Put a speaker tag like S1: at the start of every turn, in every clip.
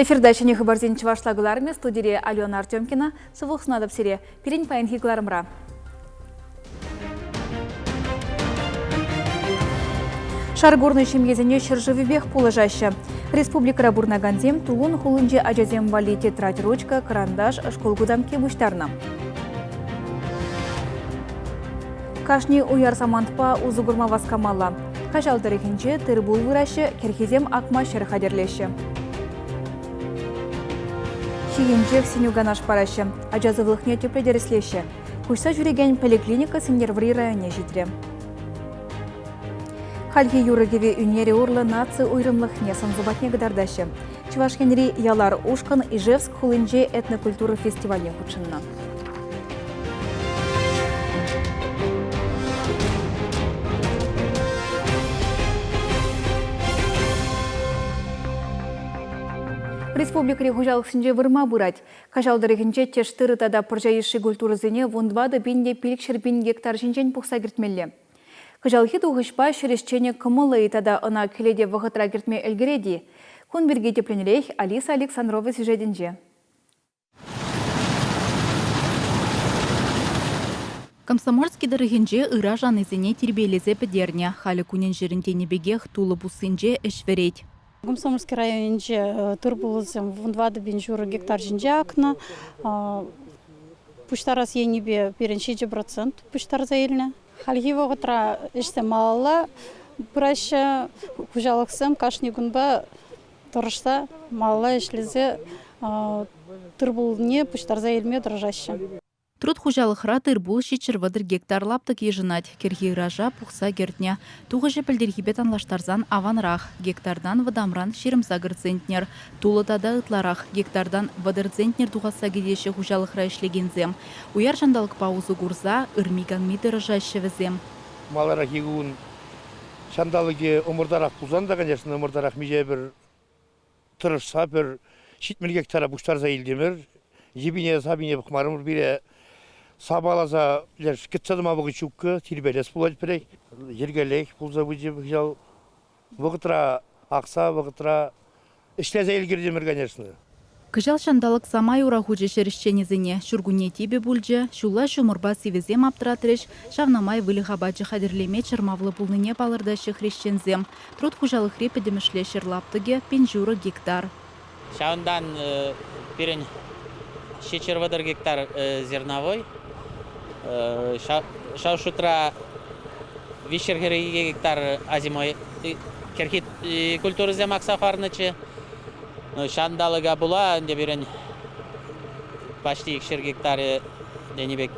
S1: Эфирта ҫӗнӗ хыпарсен чӑвашла кӑларӑмӗ студире Алена Артемкина. Сывлӑх сунатӑп сире. Пирӗн паянхи кӑларӑмра. Шар курнӑ ҫемьесене ҫӗршывӗпех пулӑшаҫҫӗ. Республикӑра пурӑнакансем Тулун хулинчи ачасем валли тетрадь, ручка, кӑранташ, шкул кутамкки пуҫтарнӑ. Кашни уяр самантпа усӑ курма васкамалла. Каҫал тӑрӑхӗнче тыр-пул выраҫҫӗ, кӗрхисем акма ҫӗр хатӗрлеҫҫӗ. Ҫийӗнчех сӗнӳ-канаш параҫҫӗ, ача сывлӑхне тӗплӗ тӗрӗслеҫҫӗ. Куҫса ҫӳрекен поликлиника Сӗнтӗрвӑрри районне ҫитрӗ. Хальхи юрӑ-кӗвӗ ӳнерӗ урлӑ наци уйрӑмлӑхне сӑн-сӑпатне кӑтартаҫҫӗ. Чӑваш Енри Ялар ушкӑн Ижевск хулинче этнокультура фестивальне хутшӑннӑ. Республикӑри хуҫалӑхсенче вырма пырать. Каҫал тӑрӑхӗнче тӗш тырӑ тата пӑрҫа йышши культурӑсене 14 пин те 500 пин гектар ҫинчен пухса кӗртмелле. Кӑҫалхи тухӑҫпа ҫӗр ӗҫченӗ кӑмӑллӑ-и тата ӑна кӗлете вӑхӑтра кӗртме ӗлкӗрет-и? Кун пирки тӗплӗнрех Алиса Александрова сюжетӗнче.
S2: Комсомольски тӑрӑхӗнче ыраш анисене тирпейлесе пӗтернӗ. Халӗ кунӗн-ҫӗрӗн тенӗ пекех тулӑ пуссинче ӗҫ вӗрет.
S3: Комсомольски районӗнче тыр-пулӑсем 14 пин ҫурӑ гектар ҫинче акнӑ. Пуҫтарас енӗпе пирӗн 7% пуҫтарса илнӗ. Хальхи вӑхӑтра ӗҫсем малалла пыраҫҫӗ. Хуҫалӑхсем кашни кунпа тӑрӑшса, малалла ӗҫлесе тыр-пулне пуҫтарса илме тӑрӑшаҫҫӗ.
S2: Труд хуҫалӑхра тыр-пул 730 гектар лаптӑк йышӑнать. Кӗрхи ыраша пухса кӗртнӗ. Тухӑҫӗ пӗлтӗрхипе танлаштарсан аванрах. Гектартан вӑтамран 28 центнер. Тулӑ тата ытларах. Гектартан 30 центнер тухасса кӗтеҫҫӗ хуҫалӑхра ӗҫлекенсем. Уяр ҫанталӑкпа усӑ курса ырми-канми тӑрӑшаҫҫӗ вӗсем.
S4: Маларахи кун ҫанталӑкӗ ӑмӑртарах пулсан та, конечно, ӑмӑртарах миҫе пӗр тӑрӑшса пӗр 70 гектара пуҫтарса илтӗмӗр. Йӗпине-сапине пӑхмарӑмӑр пире сапаласа леш кӗтсе тӑма вӑхӑт ҫуккӑ, тирпейлес пулать пӗрех. Йӗркеллех пулса пычӗ кӑҫал. Вӑхӑтра акса, вӑхӑтра ӗҫлесе ӗлкӗртӗмӗр, конечно.
S2: Кӑҫал ҫанталӑк самай ура хучӗ ҫӗр ӗҫченӗсене. Ҫуркунне типӗ пулчӗ, ҫулла ҫумӑрпа сивӗсем аптӑратрӗҫ, ҫавна май выльӑх апачӗ хатӗрлеме чӑрмавлӑ пулнине палӑртаҫҫӗ хресченсем. Труд хуҫалӑхри пӗтӗмӗшле ҫӗр лаптӑкӗ 1500 гектар.
S5: Ҫавӑнтан пирӗн 730 гектар зерновой, ҫав шутра 342 гектар озимой кӗрхи культурӑсем акса хӑварнӑччӗ. Ҫанталӑка пула ӗнтӗ пирӗн почти 200 гектарӗ тенӗ пек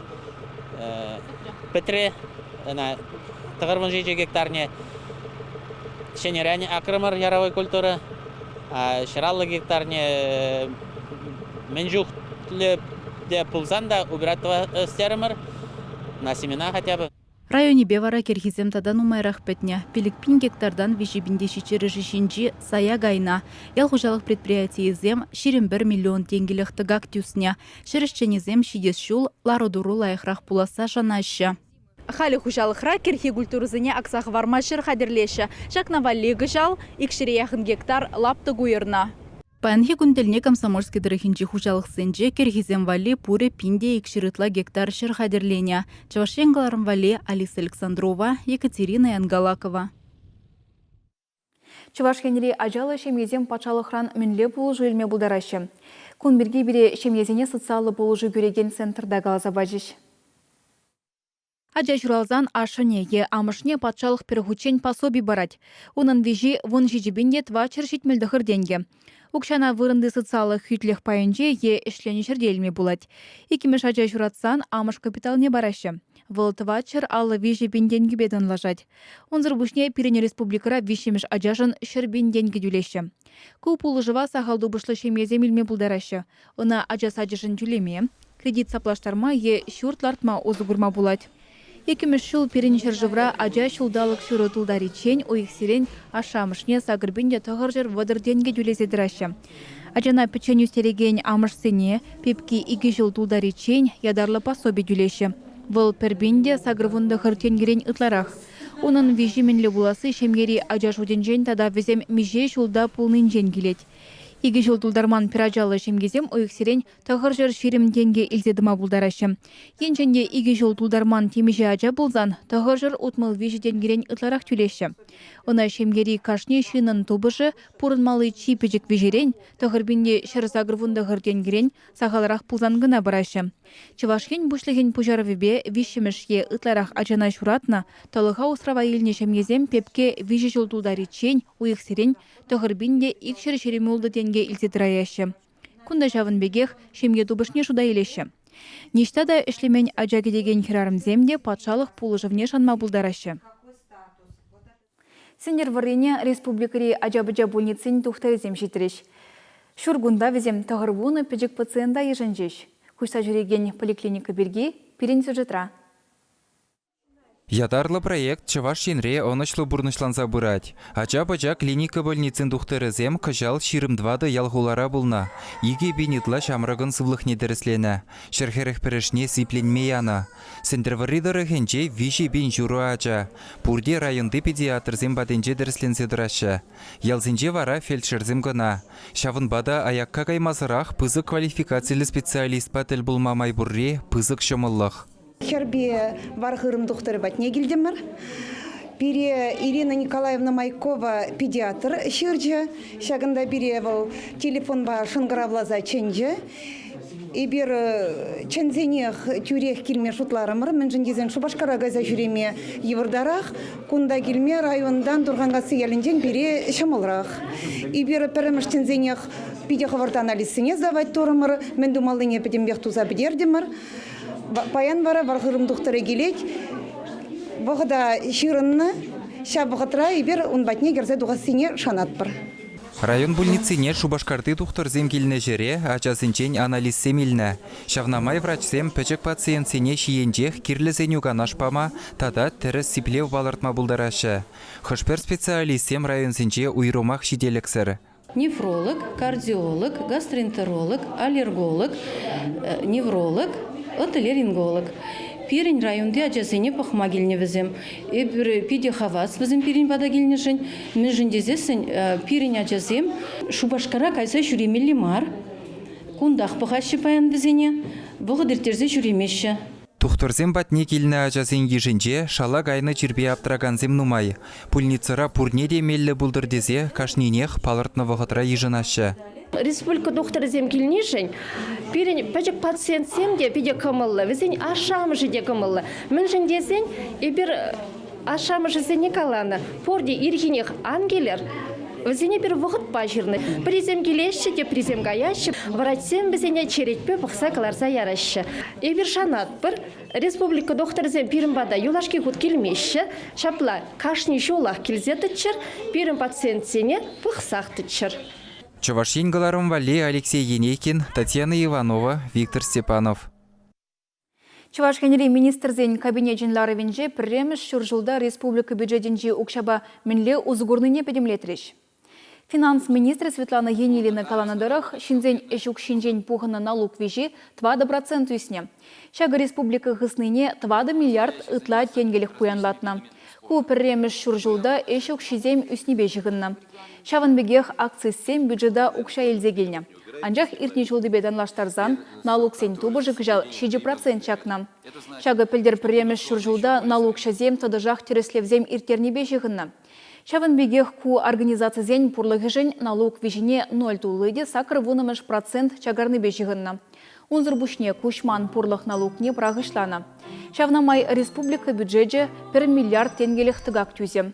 S5: пӗтрӗ. Ӑна 97 гектарне ҫӗнӗрен акрӑмӑр яровой культура. 150 гектарне мӗн чухлӗ те пулсан та убирать тӑвас терӗмӗр. На семена хотя бы.
S2: Районӗпе вара кӗрхисем тата нумайрах пӗтнӗ. 5000 гектартан 3700 ҫинчи сая кайнӑ. Ял хуҫалӑх предприятийӗсем 21 миллион тенкӗлӗх тӑкак тӳснӗ. Ҫӗр ӗҫченӗсем ҫитес ҫул лару-тӑру лайӑхрах пуласса шанаҫҫӗ. Халӗ хуҫалӑхра кӗрхи культурӑсене акса хӑварма ҫӗр хатӗрлеҫҫӗ. Ҫакна валли кӑҫал икҫӗре яхӑн гектар лаптӑк уйӑрнӑ. Паянхи кун тӗлне Комсомольски тӑрӑхӗнчи хуҫалӑхсенче кӗрхисем валли пурӗ 1200 ытла гектар ҫӗр хатӗрленӗ. Чӑваш Ен кӑларӑм валли Алиса Александрова, Екатерина Янгалакова.
S1: Чӑваш Енри ачаллӑ ҫемьесем патшалӑхран мӗнле пулӑшу илме пултараҫҫӗ? Кун пирки пире ҫемьесене социаллӑ пулӑшу кӳрекен центрта каласа пачӗҫ. Ача ҫуралсан ашшӗне е амӑшне патшалӑх пӗр хутчен пособи парать. Унӑн виҫи 17 пин те 479 тенкӗ. Укҫана вырӑнти социаллӑ хӳтлӗх пайӗнче е ӗҫленӗ ҫӗрте илме пулать. Иккӗмӗш ача ҫуратсан амӑш капиталне параҫҫӗ. Вӑл 453 пин тенкӗпе танлашать. Унсӑр пуҫне пирӗн республикӑра виҫҫӗмӗш ачашӑн 100 пин тенкӗ тӳлеҫҫӗ. Ку пулӑшӑва сахал тупӑшлӑ ҫемьесем илме пултараҫҫӗ. Ӑна ача сачӗшӗн тӳлеме, кредит саплаштарма е ҫурт лартма усӑ курма пулать. Иккӗмӗш ҫул пирӗн ҫӗршывра ача ҫулталӑк ҫурӑ тултариччен уйӑхсерен ашшӗ-амӑшне 8930 тенкӗ тӳлесе тӑраҫҫӗ. Ачана пӗччен ӳстерекен амӑшсене пепки икӗ ҫул тултариччен ятарлӑ пособи тӳлеҫҫӗ. Вӑл 1089 тенкӗрен ытларах. Унӑн виҫи мӗнле пуласси ҫемьери ача шутӗнчен тата вӗсем миҫе ҫулта пулнинчен килет. Икӗ ҫул тултарман пӗр ачаллӑ ҫемьесем уйӑхсерен 920 тенкӗ илсе тӑма пултараҫҫӗ. Енчен те икӗ ҫул тултарман темиҫе ача пулсан 963 тенкӗрен ытларах тӳлеҫҫӗ. Ӑна ҫемьери кашни ҫыннӑн тупӑшӗ пурӑнмалли чи пӗчӗк виҫерен, 9189 тенкӗрен, сахалрах пулсан кӑна параҫҫӗ. Чӑваш Ен Пуҫлӑхӗн пуҫарӑвӗпе виҫҫӗмӗш е ытларах ачана ҫуратнӑ, тӑлӑха усрава илнӗ ҫемьесем пепке виҫӗ ҫул тултариччен уйӑхсерен 9226 тенкӗ илсе тӑраяҫҫӗ. Кунта ҫавӑн пекех ҫемье тупӑшне шута илеҫҫӗ. Ниҫта та ӗҫлемен ача кӗтекен хӗрарӑмсем те патшалӑх пулӑшӑвне шанма пултараҫҫӗ. Сӗнтӗрвӑррине республикӑри ача-пӑча пульницин тухтӑрӗсем ҫитрӗҫ. Ҫур кунта вӗсем 90 пӗчӗк пациента йышӑнчӗҫ. Куҫса ҫӳрекен поликлиника пирки пирӗн сюжетра.
S6: Ятарлӑ проект Чӑваш Енре ӑнӑҫлӑ пурнӑҫланса пырать. Ача-пӑча клиника больницин тухтӑрӗсем кӑҫал 24 ял-хулара пулнӑ, 2000 ытла ҫамрӑкӑн сывлӑхне тӗрӗсленӗ, 141-шне сипленме янӑ. Сӗнтӗрвӑрри тӑрӑхӗнче 3500 ача. Пурте районти педиатрсем патӗнче тӗрӗсленсе тӑраҫҫӗ. Ялсенче вара фельдшерсем кӑна. Ҫавӑнпа та аякка каймасӑрах пысӑк квалификациллӗ специалистпа тӗл пулма май пурри пысӑк ҫӑмӑллӑх.
S7: Хӗрпе вар-хырӑм тухтӑрӗ патне килтӗмӗр. Пире Ирина Николаевна Майкова педиатр ҫырчӗ. Ҫакӑнта пире вӑл телефонпа шӑнкӑравласа чӗнчӗ. Эпир чӗнсенех тӳрех килме шутларӑмӑр, мӗншӗн тесен Шупашкара кайса ҫӳреме йывӑртарах. Кунта килме районтан Турханкасси ялӗнчен пире ҫӑмӑлрах. Эпир пӗрремӗш чӗнсенех питӗ хӑвӑрт анализсене сдавать турӑмӑр, мӗн тумаллине пӗтӗмпех туса пӗтертӗмӗр. Паян вара вар-хырӑм тухтӑрӗ килет, вӑхӑта ҫырӑннӑ. Ҫав вӑхӑтра эпир ун патне кӗрсе тухассине шанатпӑр.
S6: Район пульницине Шупашкарти тухтӑрсем килнӗ ҫӗре ачасенчен анализсем илнӗ. Ҫавна май врачсем пӗчӗк пациентсене ҫийӗнчех кирлӗ сӗнӳ-канаш пама тата тӗрӗс сиплев палӑртма пултараҫҫӗ. Хӑш-пӗр специалистсем районсенче уйрӑмах ҫителӗксӗр.
S8: Нефролог, кардиолог, гастроэнтеролог, аллерголог, невролог, отолеринголог. Пирӗн районти ачасене пӑхма килнӗ вӗсем. Эпир питӗ хавас вӗсем пирӗн пата килнӗшӗн. Мӗншӗн тесессӗн пирӗн ачасем Шупашкара кайса ҫӳремелле мар. Кунтах пӑхаҫҫӗ паян вӗсене. Вӑхӑт ирттерсе ҫӳремеҫҫӗ.
S6: Тухтӑрсем патне килнӗ ачасен йышӗнче шала кайнӑ чирпе аптракансем нумай. Пульницӑра пурне те меллӗ пултӑр тесе кашнинех палӑртнӑ вӑхӑтра йышӑнаҫҫӗ.
S9: Республика тухтӑрӗсем килнишӗн пирӗн пӗчӗк пациентсем те питӗ кӑмӑллӑ, вӗсен ашшӗ-амӑшӗ те кӑмӑллӑ. Мӗншӗн тесен эпир ашшӗ-амӑшӗсене каланӑ, пурте ирхинех ан килӗр, вӗсене пир вӑхӑтпа ҫырнӑ. Пӗрисем килеҫҫӗ, теприсем каяҫҫӗ. Врачсем вӗсене черетпе пӑхса кӑларса яраҫҫӗ. Эпир шанатпӑр, республика тухтӑрӗсем пирӗн пата юлашки хут килмеҫҫӗ. Ҫапла кашни ҫулах килсе тӑччӑр, пирӗн пациентсене пӑхсах тӑччӑр.
S6: Чӑваш Ен кӑларӑм валли Алексей Енейкин, Татьяна Иванова, Виктор Степанов.
S1: Чӑваш Енри Министрсен Кабинечӗн ларӑвӗнче пӗрремӗш ҫур ҫулта республика бюджетӗнчи укҫапа мӗнле усӑ курнине пӗтӗмлетрӗҫ. Финанс министрӗ Светлана Енилина каланӑ тӑрӑх, ҫынсен ӗҫ укҫинчен пухӑннӑ налук виҫи 4% ӳснӗ. Ҫакӑ республика хыснине 4 миллиард ытла тенкӗлӗх пуянлатнӑ. Ку пӗрремӗш ҫур ҫулта ӗҫ укҫисем ӳснипе ҫыхӑннӑ. Ҫавӑн пекех акцизсем бюджета укҫа илсе килнӗ. Анчах иртнӗ ҫултипе танлаштарсан налуксен тупӑшӗ кӑҫал 7% чакнӑ. Ҫакӑ пӗлтӗр пӗрремӗш ҫур ҫулта налукҫӑсем тӑтӑшах тӗрӗслевсем ирттернипе ҫыхӑннӑ. Ҫавӑн пекех ку организацисен пурлӑхӗшӗн налук виҫине 0,80 процент чакарнипе ҫыхӑннӑ. Унсӑр пуҫне куҫман пурлӑх налукне пӑрахӑҫланӑ. Ҫавна май республика бюджечӗ пӗр миллиард тенкӗлӗх тӑкак тӳсӗ.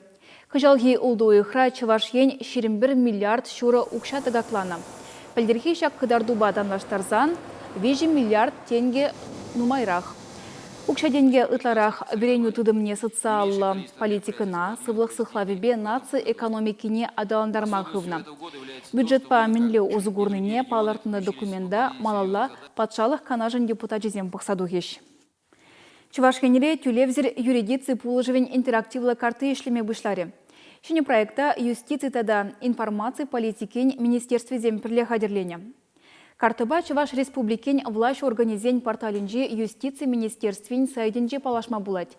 S1: Кӑҫалхи ултӑ уйӑхра Чӑваш Ен 21 миллиард ҫурӑ укҫа тӑкакланӑ. Пӗлтӗрхи ҫак кӑтартупа танлаштарсан 3 миллиард тенкӗ нумайрах. Укҫа-тенкӗ ытларах вӗренӳ тытӑмне социаллӑ политикӑна, сывлӑх сыхлавӗпе наци экономикине аталантарма хывнӑ. Бюджетпа мӗнле усӑ курнине палӑртнӑ документа малалла Патшалӑх Канашӗн депутачӗсем пӑхса тухӗҫ. Чӑваш Енре тӳлевсӗр юридици пулӑшӑвӗн интерактивлӑ картти ӗҫлеме пуҫларӗ. Ҫӗнӗ проекта Юстици тата информаци политикин министерствисем пӗрле хатӗрленӗ. Карттӑпа Чӑваш Республикин влаҫ органӗсен порталӗнчи Юстици министерствин сайтӗнче паллашма пулать.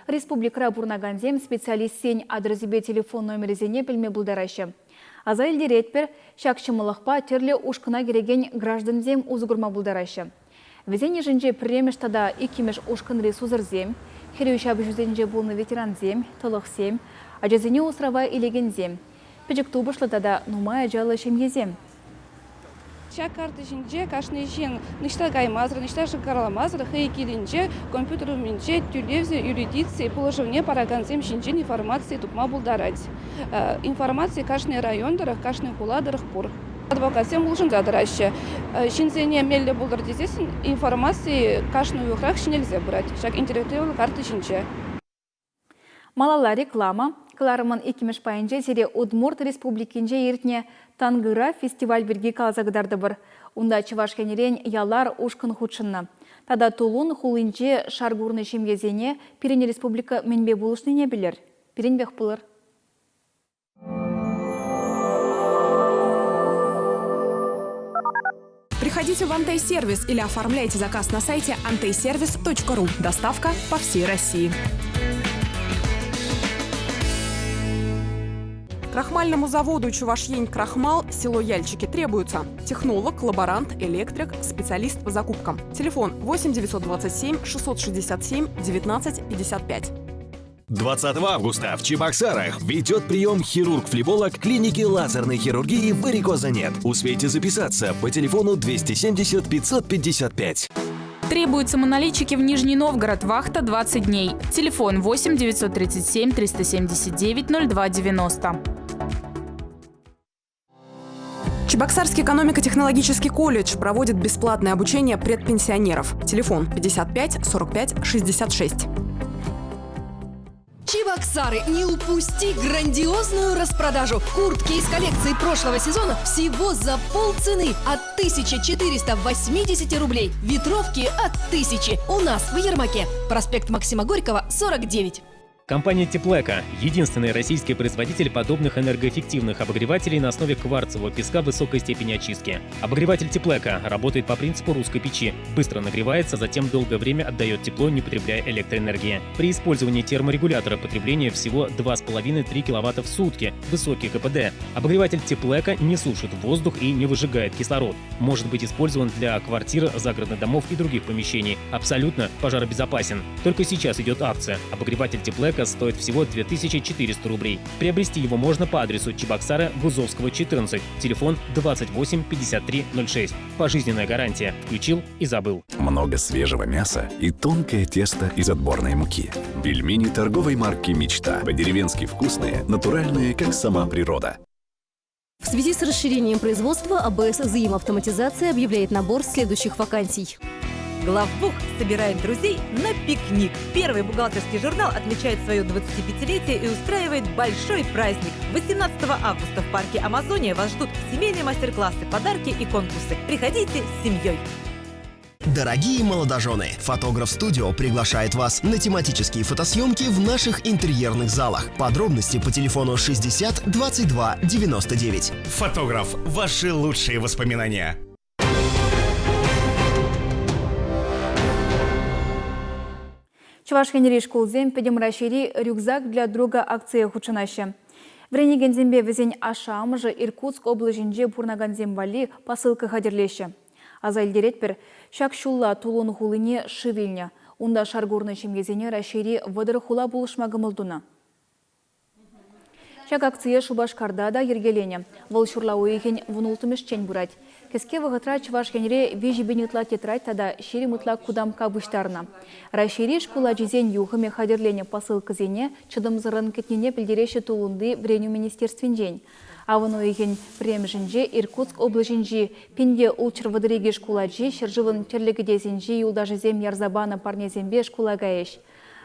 S1: Республикӑра пурӑнакансем специалистсен адресӗпе телефон номерӗсене пӗлме пултараҫҫӗ. Аса илтеретпӗр, ҫак ҫӑмӑллӑхпа тӗрлӗ ушкӑна кӗрекен граждансем усӑ курма пултараҫҫӗ. Вӗсен йышӗнче пӗрремӗш тата иккӗмӗш ушкӑнри сусӑрсем, хӗрӳ ҫапӑҫусенче пулнӑ ветерансем, тӑлӑхсем, ачасене усрава илекенсем, пӗчӗк тупӑшлӑ тата нумай ачаллӑ ҫемьесем.
S10: Ҫак карта ҫинче кашни ҫын ниҫта каймасӑр, ниҫта шӑнкӑравламасӑр хӑй килӗнче компьютер умӗнче тӳлевсӗр юридици пулӑшӑвне паракансем ҫинчен информаци тупма пултарать. Информаци кашни район тӑрӑх, кашни хула тӑрӑх пур. Адвокатсем улшӑнса тӑраҫҫӗ. Ҫынсене меллӗ пултӑр тесессӗн информаци кашни уйӑхрах ҫӗнелсе пырать ҫак интерактивлӑ карта ҫинче.
S1: Малалла реклама. Кӑларӑмӑн иккӗмӗш пайӗнче сире Удмурт Республикинче иртнӗ Тангыра фестиваль пирки каласа кӑтартӑпӑр. Унта Чӑваш Енрен Ялар ушкӑн хутшӑннӑ. Тата Тулун хулинче шар курнӑ ҫемьесене пирӗн республика мӗнпе пулӑшнине пӗлӗр. Пирӗнпех пулӑр.
S11: Приходите в Антей-сервис или оформляйте заказ на сайте anteyservis.ru. Доставка по всей России. Крахмальному заводу «Чувашьень Крахмал» село Яльчики требуются технолог, лаборант, электрик, специалист по закупкам. Телефон 8 927 667 19 55.
S12: 20 августа в Чебоксарах ведет прием хирург-флеболог клиники лазерной хирургии «Варикоза нет». Успейте записаться по телефону 270 555.
S13: Требуются монолитчики в Нижний Новгород. Вахта 20 дней. Телефон 8 937 379 02 90.
S11: Чебоксарский экономико-технологический колледж проводит бесплатное обучение предпенсионеров. Телефон 55 45 66.
S14: Чебоксары, не упусти грандиозную распродажу. Куртки из коллекции прошлого сезона всего за полцены от 1480 рублей. Ветровки от 1000. У нас в Ермаке. Проспект Максима Горького, 49.
S15: Компания «Теплэко» – единственный российский производитель подобных энергоэффективных обогревателей на основе кварцевого песка высокой степени очистки. Обогреватель «Теплэко» работает по принципу русской печи. Быстро нагревается, затем долгое время отдает тепло, не потребляя электроэнергии. При использовании терморегулятора потребление всего 2,5-3 киловатта в сутки, высокий КПД. Обогреватель «Теплэко» не сушит воздух и не выжигает кислород. Может быть использован для квартир, загородных домов и других помещений. Абсолютно пожаробезопасен. Только сейчас идет акция. Обогреватель «Теплэко» стоит всего 2400 рублей. Приобрести его можно по адресу Чебоксары, Гузовского, 14, телефон 28 53 06. Пожизненная гарантия. Включил и забыл.
S16: Много свежего мяса и тонкое тесто из отборной муки. Пельмени торговой марки «Мечта». По-деревенски вкусные, натуральные, как сама природа.
S14: В связи с расширением производства АБС «Взаимоавтоматизация» объявляет набор следующих вакансий.
S17: Главбух собирает друзей на пикник. Первый бухгалтерский журнал отмечает свое 25-летие и устраивает большой праздник. 18 августа в парке «Амазония» вас ждут семейные мастер-классы, подарки и конкурсы. Приходите с семьей.
S18: Дорогие молодожены, Фотограф Студио приглашает вас на тематические фотосъемки в наших интерьерных залах. Подробности по телефону 60 22 99.
S19: Фотограф. Ваши лучшие воспоминания.
S1: Чӑваш Енри шкулсем Пӗтӗм Раҫҫейри «Рюкзак для друга» акцие хутшӑнаҫҫӗ. Вӗренекенсемпе вӗсен ашшӗ-амӑшӗ Иркутск облаҫӗнче пурӑнакансем валли посылка хатӗрлеҫҫӗ. Аса илтеретпӗр, ҫак ҫулла Тулун хулине шыв илнӗ. Унта шар курнӑ ҫемьесене Раҫҫейри 30 хула пулӑшма кӑмӑл тунӑ. Ҫак акцие Шупашкарта та йӗркеленӗ. Вӑл ҫурла уйӑхӗн вунулттӑмӗшчен пырать. Кӗске вӑхӑтра Чӑваш Енре 3000 ытла тетрадь тата 20 ытла кутамкка пуҫтарнӑ. Раҫҫейри шкул ачисен юхӑмӗ хатӗрленӗ посылкӑсене чӑтӑмсӑррӑн кӗтнине пӗлтереҫҫӗ Тулунти вӗренӳ министерствинчен. Авӑн уйӑхӗн пӗрремӗшӗнче Иркутск облаҫӗнчи пинте ултҫӗр вӑтӑр икӗ шкул ачи ҫӗршывӑн тӗрлӗ кӗтесӗнчи юлташӗсем ярса панӑ парнесемпе шкула кайӗҫ.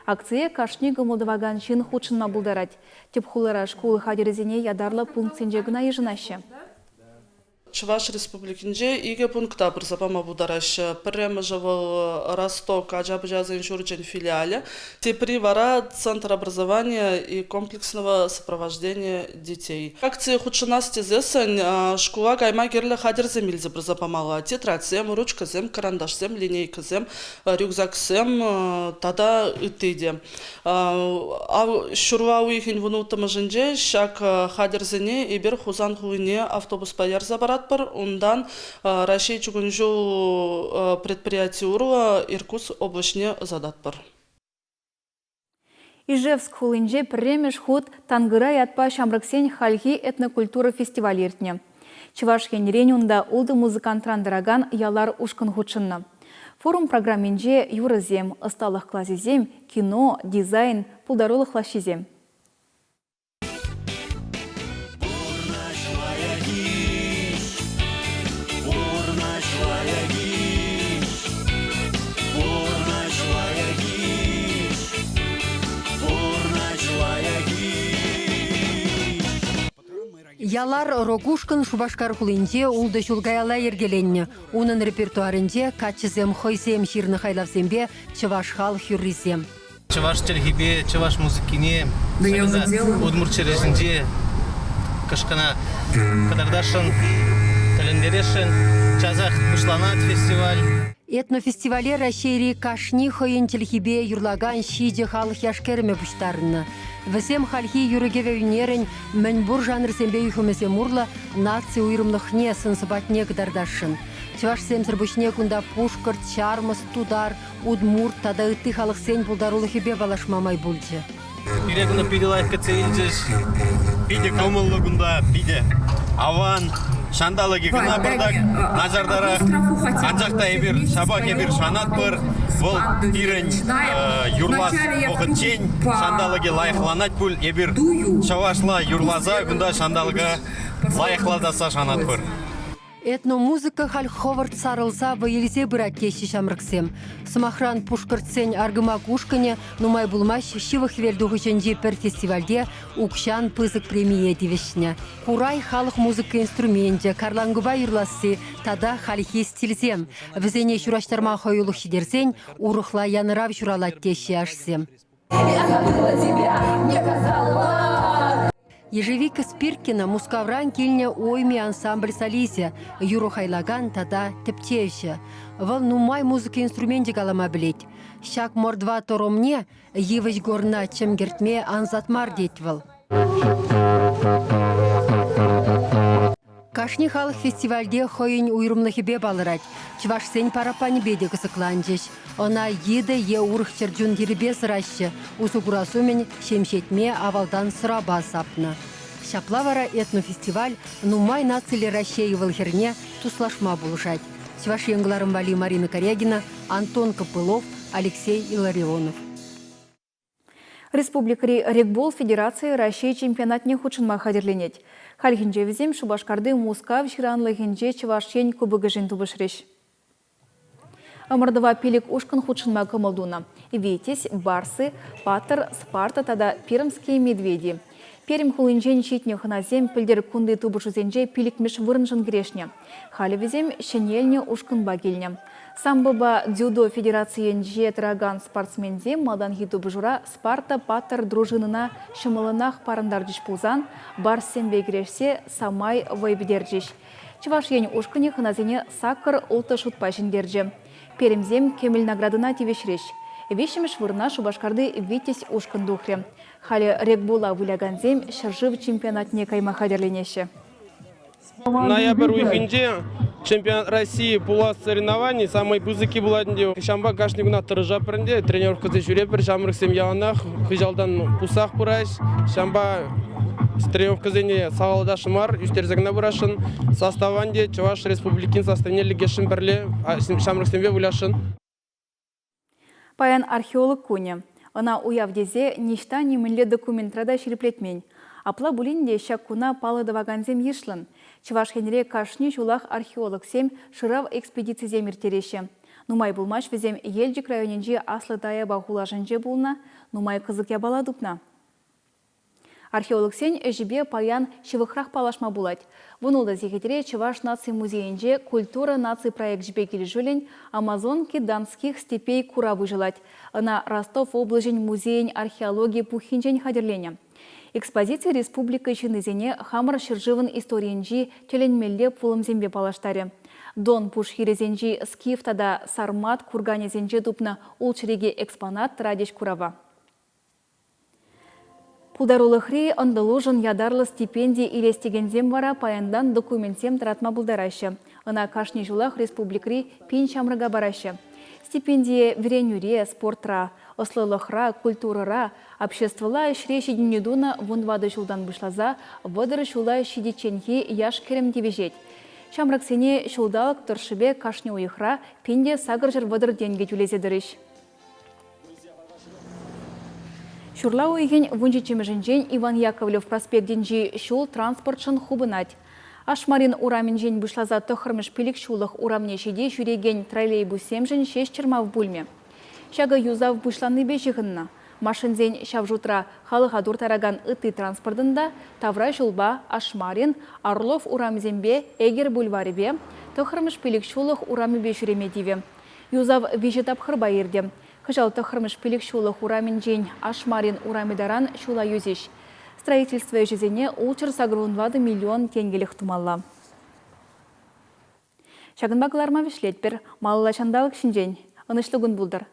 S1: Акцие кашни кӑмӑл тӑвакан ҫын хутшӑнма пултарать. Тӗп хулара шкул хатӗрӗсене ятарлӑ пунктсенче кӑна йышӑнаҫҫӗ.
S20: Чӑваш Республикинче икӗ пункта пырса пама пултараҫҫӗ. Пӗрремӗшӗ вӑл Росток ача-пӑчасен ҫурчӗн филиалӗ. Тепри вара Центр образования и комплексного сопровождения детей. Акцие хутшӑнас тесессӗн шкула кайма кирлӗ хатӗрсем илсе пырса памалла. Тетрадьсем, ручкӑсем, кӑранташсем, линейкӑсем, рюкзаксем тата ытти те. Ҫурла уйӑхӗн вунулттӑмӗшӗнче ҫак хатӗрсене эпир Хусан хулине автобуспа ярса паратпӑр. Унтан Раҫҫей чукун ҫул предприяти урлӑ Иркутск облаҫне ӑсататпӑр.
S1: Ижевск хулинче пӗрремӗш хут Тангыра ятпа ҫамрӑксен хальхи этнокультура фестивалӗ иртнӗ. Чӑваш Енрен унта ултӑ музыкантран тӑракан Ялар ушкӑн хутшӑннӑ. Форум программинче юрӑсем, ӑсталӑх класӗсем, кино, дизайн, пултарулӑх лаҫҫисем.
S21: Ялар рок-ушкӑн Шупашкар хулинче ултӑ ҫул каялла йӗркеленнӗ. Унӑн репертуарӗнче каччӑсем хӑйсем ҫырнӑ хайлавсемпе чӑваш халӑх юррисем.
S22: Чӑваш чӗлхипе чӑваш музыкине удмурт ҫӗрӗсенче кӑшкӑна кӑтартасшӑн, тӗлӗнтересшӗн. Часах пуҫланать фестиваль.
S21: Этнофестивале Раҫҫейри кашни хӑйӗн чӗлхипе юрлакан ҫичӗ халӑх яш-кӗрӗмӗ пуҫтарӑннӑ. Вӗсем хальхи юрӑ-кӗвӗ ӳнерӗн мӗнпур жанрсемпе юхӑмӗсем урлӑ наци уйрӑмлӑхне, сӑн-сӑпатне кӑтартасшӑн. Чӑвашсемсӗр пуҫне кунта пушкӑрт, ҫармӑс, тутар, удмурт тата ытти халӑхсен пултарулӑхӗпе паллашма май пулчӗ.
S22: Пире кунта питӗ лайӑх кӗтсе илчӗҫ.
S23: Питӗ кӑмӑллӑ кунта, питӗ аван. Ҫанталӑкӗ кӑна пӑртак начартарах. Анчах та эпир ҫапах эпир шанатпӑр, вӑл пирӗн юрлас вӑхӑтчен ҫанталӑкӗ лайӑхланать пуль. Эпир чӑвашла юрласа кунта ҫанталӑка лайӑхлатасса шанатпӑр.
S21: Этномузыка халь хӑвӑрт сарӑлса вӑй илсе пырать теҫҫӗ ҫамрӑксем. Сӑмахран, пушкӑртсен Аргамак ушкӑнӗ нумай пулмасть Ҫывӑх Хӗвелтухӑҫӗнчи пӗр фестивальте укҫан пысӑк премие тивӗҫнӗ. Курай халӑх музыка инструменчӗ, карланкӑпа юрласси тата хальхи стильсем. Вӗсене ҫураҫтарма хӑюлӑх ҫитерсен урӑхла янӑрав ҫуралать теҫҫӗ яшсем. Ежевика Спиркина Мускавран килнӗ Ойми ансамбль солисчӗ, юрӑ хайлакан тата тӗпчевҫӗ. Вӑл нумай музыка инструменчӗ калама пӗлет. Ҫак мордва торомне йывӑҫ горна чӗм кӗртме ансат мар тет вӑл. Кашни халӑх фестивальте хӑйӗн уйрӑмлӑхӗпе палӑрать. Чӑвашсен параппанӗпе те кӑсӑкланчӗҫ. Ӑна йытӑ е урӑх чӗрчун тирӗпе сӑраҫҫӗ, усӑ курас умӗн ҫемҫетме авалтан сӑрапа сапнӑ. Ҫапла вара этнофестиваль нумай нациллӗ Раҫҫей ывӑл-хӗрне туслашма пулӑшать. Чӑваш Ен кӑларӑм валли Марина Корягина, Антон Копылов, Алексей Илларионов.
S1: Республикӑри регбол федерацийӗ Раҫҫей чемпионатне хутшӑнма хатӗрленет. Хальхинче вӗсем Шупашкарти Мускав ҫыранлӑхӗнче Чӑваш Ен кубокӗшӗн тупӑшрӗҫ. Ӑмӑртӑва пилӗк ушкӑн хутшӑнма кӑмӑл тунӑ: Витязь, Барсы, Паттӑр, Спарта тата Пермские медведи. Пермь хулинчен ҫитнӗ хӑнасем пӗлтӗр кунти тупӑшусенче пилӗкмӗш вырӑншӑн кӗрешнӗ. Халӗ вӗсем ҫӗнелнӗ ушкӑнпа килнӗ. Самбопа дзюдо федерацийӗнче тӑракан спортсменсем малтанхи тупӑшура Спарта паттӑр дружинӑна ҫӑмӑллӑнах парӑнтарчӗҫ пулсан, барссемпе кӗрешсе самай вӑй пӗтерчӗҫ. Чӑваш Ен ушкӑнӗ хӑнасене саккӑр ултӑ шутпа ҫӗнтерчӗ. Пермьсем кӗмӗл наградӑна тивӗҫрӗҫ. Виҫҫӗмӗш вырӑна Шупашкарти Витязь ушкӑн тухрӗ. Халӗ регбола вылякансем ҫӗршыв чемпионатне кайма хатӗрленеҫҫӗ.
S24: Ноябрь уйӑхӗнче чемпионат России пулас соревновани самый пысӑкки пулать ӗнтӗ. Ҫавӑнпа кашни кунах тӑрӑшатпӑр ӗнтӗ, тренировкӑсем ҫӳретпӗр, ҫамрӑксем яланах хыҫалтан пуссах пыраҫ. Ҫавӑнпа тренировкӑсене сахаллатасшӑн мар, ӳстерсе кӑна пырасшӑн. Состава ӗнтӗ Чӑваш Республикин составне лекесшӗн пӗрле ҫамрӑксемпе вылясшӑн.
S1: Паян археолог кунӗ. Ӑна уяв тесе ниҫта нимӗнле документра та ҫирӗплетмен. Апла пулин те ҫак куна паллӑ тӑвакансем йышлӑн. Чӑваш Енре кашни ҫулах археологсем шырав экспедицисем ирттереҫҫӗ. Нумай пулмасть вӗсем Елчӗк районӗнчи Аслӑ Таяпа хулашӗнче пулнӑ, нумай кӑсӑк япала тупнӑ. Археологсен ӗҫӗпе паян ҫывӑхрах паллашма пулать. Вунултӑ сехетре Чӑваш наци музейӗнче Культура наци проекчӗпе килӗшӳллӗн Амазонки донских степей курав уҫӑлать. Ӑна Ростов облаҫӗн музейӗн археологи пуххинчен хатӗрленӗ. Экспозици республика ҫыннисене хамӑр ҫӗршывӑн историйӗнчи тӗлӗнмелле пулӑмсемпе паллаштарӗ. Дон пуш хирӗсенчи скиф тата сармат курганӗсенче тупнӑ ултҫӗреке экспонат тӑратӗҫ курава. Пултарулӑхри ӑнтӑлушӑн ятарлӑ стипенди илес текенсем вара паянтан документсем тӑратма пултараҫҫӗ. Ӑна кашни ҫулах республикӑри пин ҫамрӑка параҫҫӗ. Стипендие вӗренӳре, спортра, ӑслӑлӑхра, культурӑра, обществӑлла ӗҫре ҫитӗнӳ тунӑ вунтӑватӑ ҫултан пуҫласа 30 ҫула ҫитичченхи яш-кӗрӗм тивӗҫет. Ҫамрӑксене ҫулталӑк тӑршшӗпе кашни уйӑхра 1830 тенкӗ тӳлесе тӑрӗҫ. Ҫурла уйӑхӗн вунҫиччӗмӗшӗнчен Иван Яковлев проспектӗнчи ҫул транспортшӑн хупӑнать. Ашмарин урамӗнчен пуҫласа тӑххӑрмӗш пилӗкҫуллӑх урамне ҫити ҫӳрекен троллейбуссемшӗн ҫеҫ чӑрмав пулмӗ. Ҫакӑ юсав пуҫланнипе ҫыхӑннӑ. Машинсен ҫав шутра халӑха турттаракан ытти транспортӑн та тавра ҫулпа Ашмарин, Орлов урамӗсемпе Эгер бульварӗпе, тӑххӑрмӗш пилӗкҫуллӑх урамӗпе ҫӳреме тивӗ. Юсав виҫӗ тапхӑрпа иртӗ. Кӑҫал тӑххӑрмӗш пилӗкҫуллӑх урамӗнчен Ашмарин урамӗ таран ҫула юсӗҫ. Строительство ӗҫӗсене ултҫӗр сакӑрвунтӑватӑ миллион тенкӗлӗх тумалла. Ҫакӑнпа кӑларма вӗҫлетпӗр. Малалла ҫанталӑк ҫинчен. Ӑнӑҫлӑ кун пултӑр.